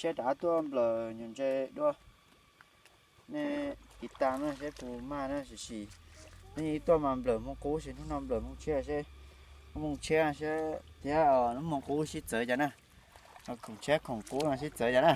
Coj rov qab tuaj nplawm nyuag ntses dua. Nej tiv tas na seb puas mag na, sim sim nej tuaj mas nplawm hmoo qub, sim hnub no nplawm hmoo tshiab seb hmoo tshiab seb thiab hmoo qub sib txawv cas na. Khoom tshiab khoom qub no sib txawv cas na.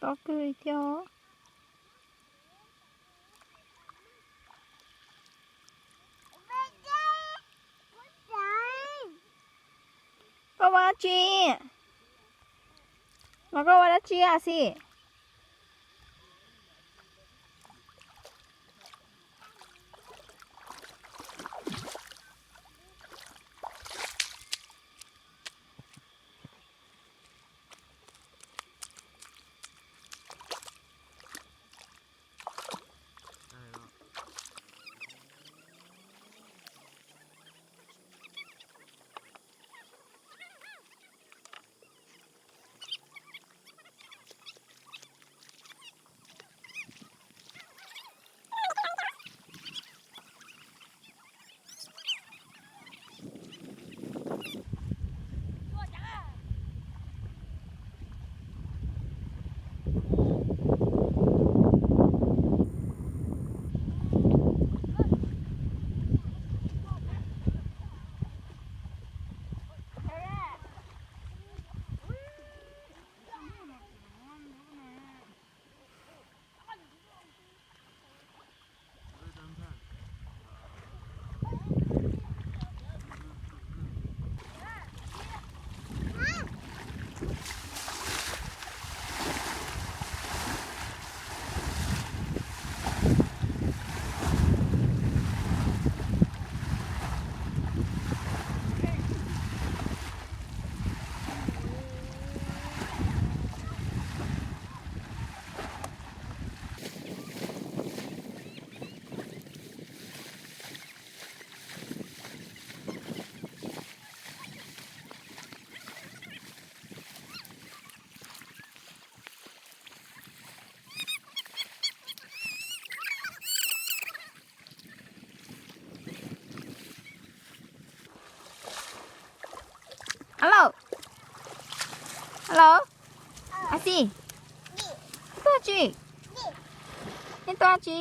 Tob kawg li thiab. Koj ua dab tsi? Mas koj ua dab tsi a Xis? Alo. Alo. A Xis, tuaj tsi? Nej tuaj tsi?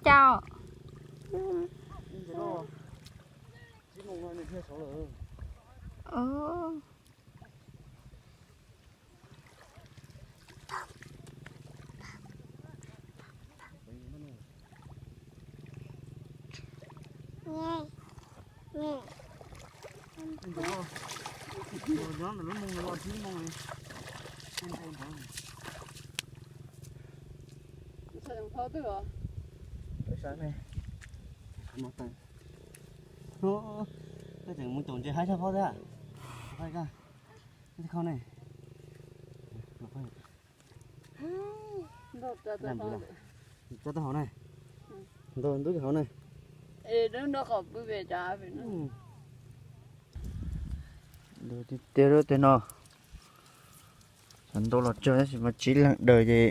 Cas? Mus caum ntses haib tshaj pob thiab. Tsis khau ne. Tso tau hauv na. Ntau ntub hauv na. Tiag tiag lub teg no, cov ntau los tsawg tab sis mas tsib leeg daws ces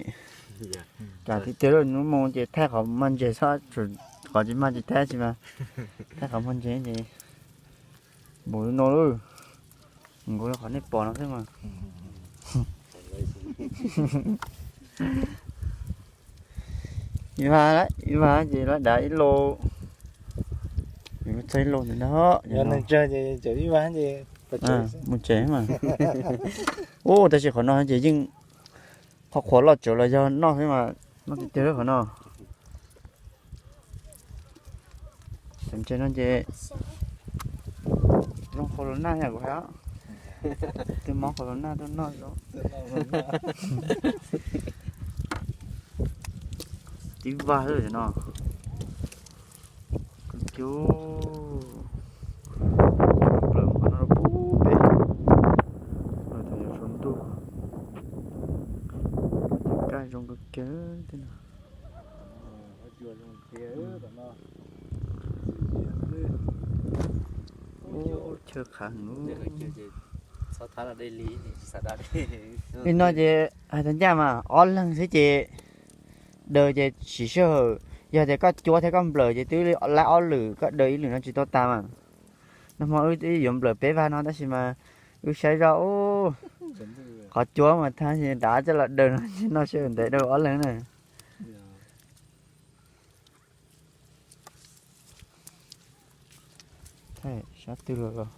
cas tiag tiag lub hnub moo ces thaij qhov mag ntses xwb, qhov tsis mag tsis thaij tab sis mas thaij qhov mag ntses ces npaum li no lawm. Nkaus li qhov nej pom no xwb mas. Ib vag, ib vag ces lab dav ib lo, txog ib lo ntawd no. Mus tsev mas. Ub, tab sis qhov no ces yeej Qhov qhuav loj tsawv los yog noj xwb mas noj tiag tiag lawm qhov no. Cov ntses no ces zoo qhuav los naj yam kuv hais, twb mob qhuav los naj tuaj noj zoo. Tib vag xwb no. Kawg kiag, plaws qhov no rau pub pem, thaum yuav tsaus ntuj, kaj zoo kawg kiag tej no. Ub, chaw qhav heev. Li no ces hais txog ncaj mas ob leeg xwb ces daws ces siv sij hawm, yog tias koj cuab thiab koj nplawm ces twb laib ob lwm, koj daws ib lwm no tsis tau tas mas. Nag hmo wb twb yuav nplawm peb vag no tab sis mas wb saib zoj ub, qhov cuab mas thab nrad coj los daws no, no sij hawm ntev daws ob leeg na. Sab twg los los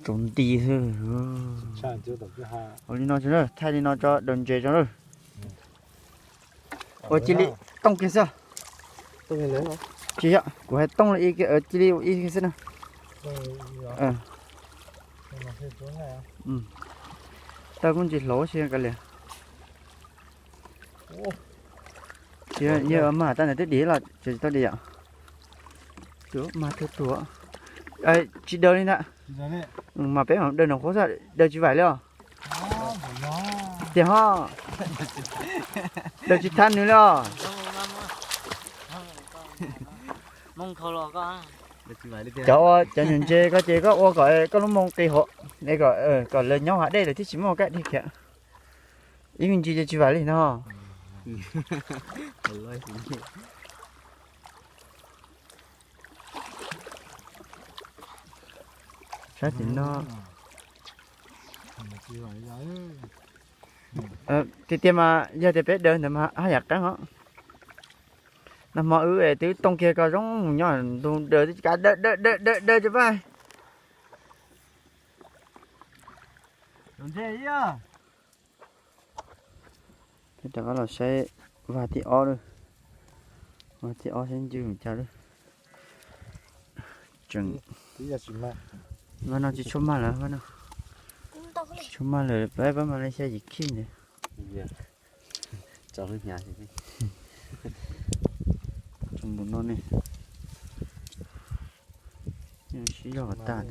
tsaus nti xwb. Ua li no tso na, thaij li no tso daws ntses tso na. Ua cia li tooj kiag xwb. Tsis yog, kuv hais tooj li cia li ua ib xwb na. Tawg kuj ntsis hlauv xwb kav liam. Yog mag tau ntawm twb dim los tsis tau dim yom. Mag tug tuag. Tsis daws li ntag. Mas peb mam daws nraum qhuav xwb, daws tsis vaim li os. Tiag ho, daws tsis thab nws li os. Cov ua cov nyuam ntses koj ces koj ua kom koj lub moo qis hauv, kom lawv nyob hav dej lawv thiaj tsis muaj kab dhia khiav. Ib me ntsis ces tsis vaim li no. Sab tim no. Tiag tiag mas yog tias peb daws ntawd mas haj yam qeeb os. Nag hmo wb twb tooj kiag ko zoo mus nyob ntu daws twb kav daws daws daws daws daws cov paj. Peb rov qab los saib vag thib ob lawm. Vag thib ob saib ncw mus cas lawm. Tseem, vag no tsis tshua mag lawm, vag no tsis tshua mag lawm, peb pab Malaysia yim khij ntawd. Tsoom npum no ne, sib zog tas.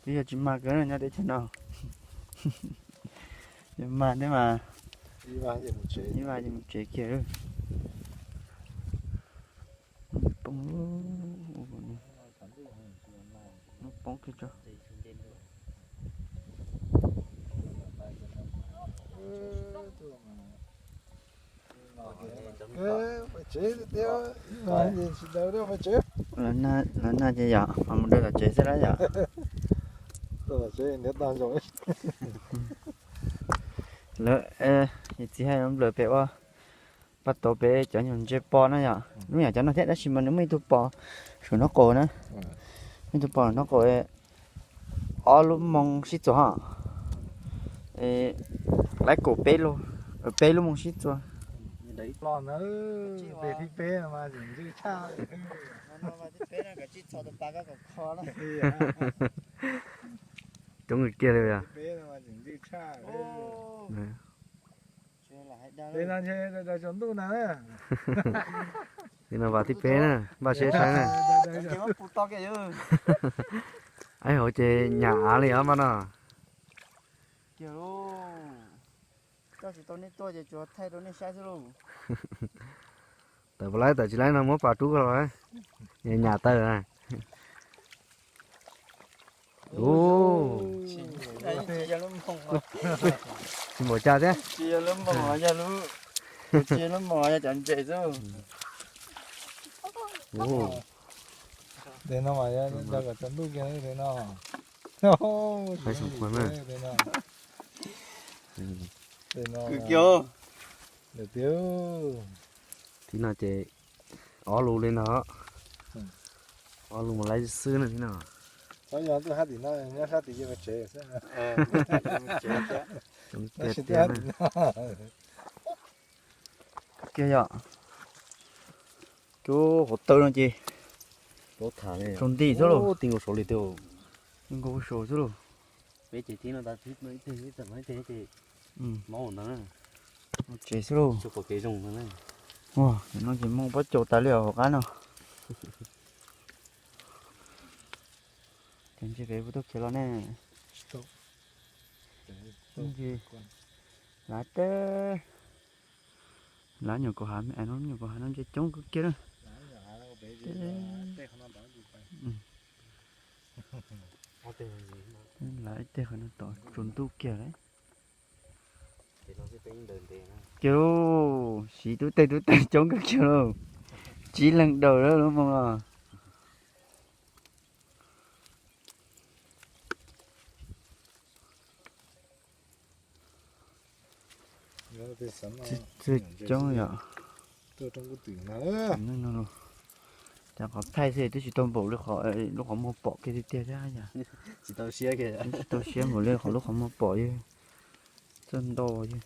Twb yog tsis mag kawg nyob teb chaws no. Yog mag thiab mas ib vas ces mus tsev kiag lawm. Poob, poob kiag tso. Lawv nag ces yog mas mus daws tom tsev xwb lawm yom. Lawv, yawm txiv hais nplawm pem ua pab tau pem cov nyuag ntses pos na yom, lub yam cov no thiab tab sis mas nws muaj ib tug pos saum no qaum na, muaj ib tug pos saum no qaum, ob lub moo sib txuas ho, laib kaum peb lub, peb lub moo sib txuas. Coob kiag li os. Li no vas thib peb na, npaj seb saib na. Aib hauv ces nyam av li os mas no. Tawm puas laib tawm tsis laib no muab pas rub koj los, nyam tawm. Tsis npaum cas thiab. Tes no mas yog cov ntuj kiag no. Thib no ces ob lus li no, ob lus mus laib xwb na thib no. Txhob yog tuaj hab tim no, nyob sab tim yawg tsev xwb. Tiag tiag. Kiag yom. Cov hauv taw no ces tsaus nti xwb lauj. Nkaus saud xwb lauj. Tsev xwb lauj. Ua, no ces mob pob caus tas li hauv qab no. Ces ntshe peb puas tuaj khiav los ne. Lav teb, lav nyuam kaus hav, nyuam kaus hav no ntshe coob kawg kiag na. Lav ib teg qhov no tom tsaus ntuj kiag lawm. Kiag lauj, siv tub teg tub teg coob kawg kiag lauj. Tsib leeg daws lawm lub moos los. Txawj coob yom. Cas qhov thaij xwb twb tsis tau npaum li qhov lub qhov muag pom kiag tiag tiag thiab yom. Tsis tau siab npaum li qhov lub qhov muag pom yog txawj ntau yog.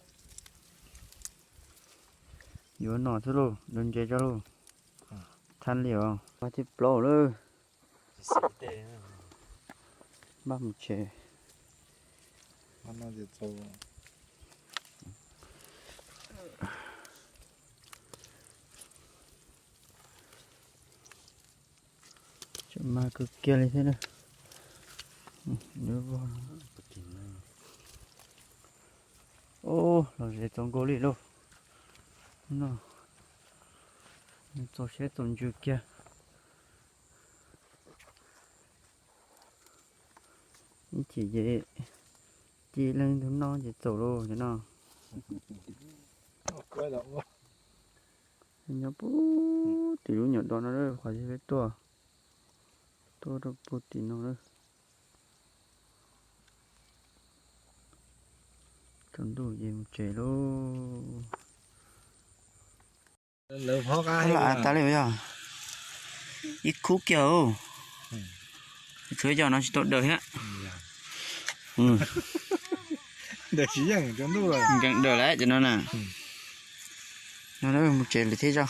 Yuav no xwb lauj, dua ntses tso lauj. Txhaj li os, pab tib plaub lawm. Npaj mus tsev. Tseem mag kawg kiag li thiab na. Ub, los ze txaus nkaus li lauj. No, txaus siab txaus ntsws kiag. Ib chim ces ci leej ntug no ces txaus lauj cov no. Nyob puag tim lub nyuam do no lawm, qhov peb tuaj, tuaj rau puag tim no lawm. Tsaus ntuj ces mus tsev lauj. Lam tas li yog ib khub kiag. Tshuav cov no tsis tau daws thiab. Nkees daws lawm cov no na. No mus tsev lawm thiab tso.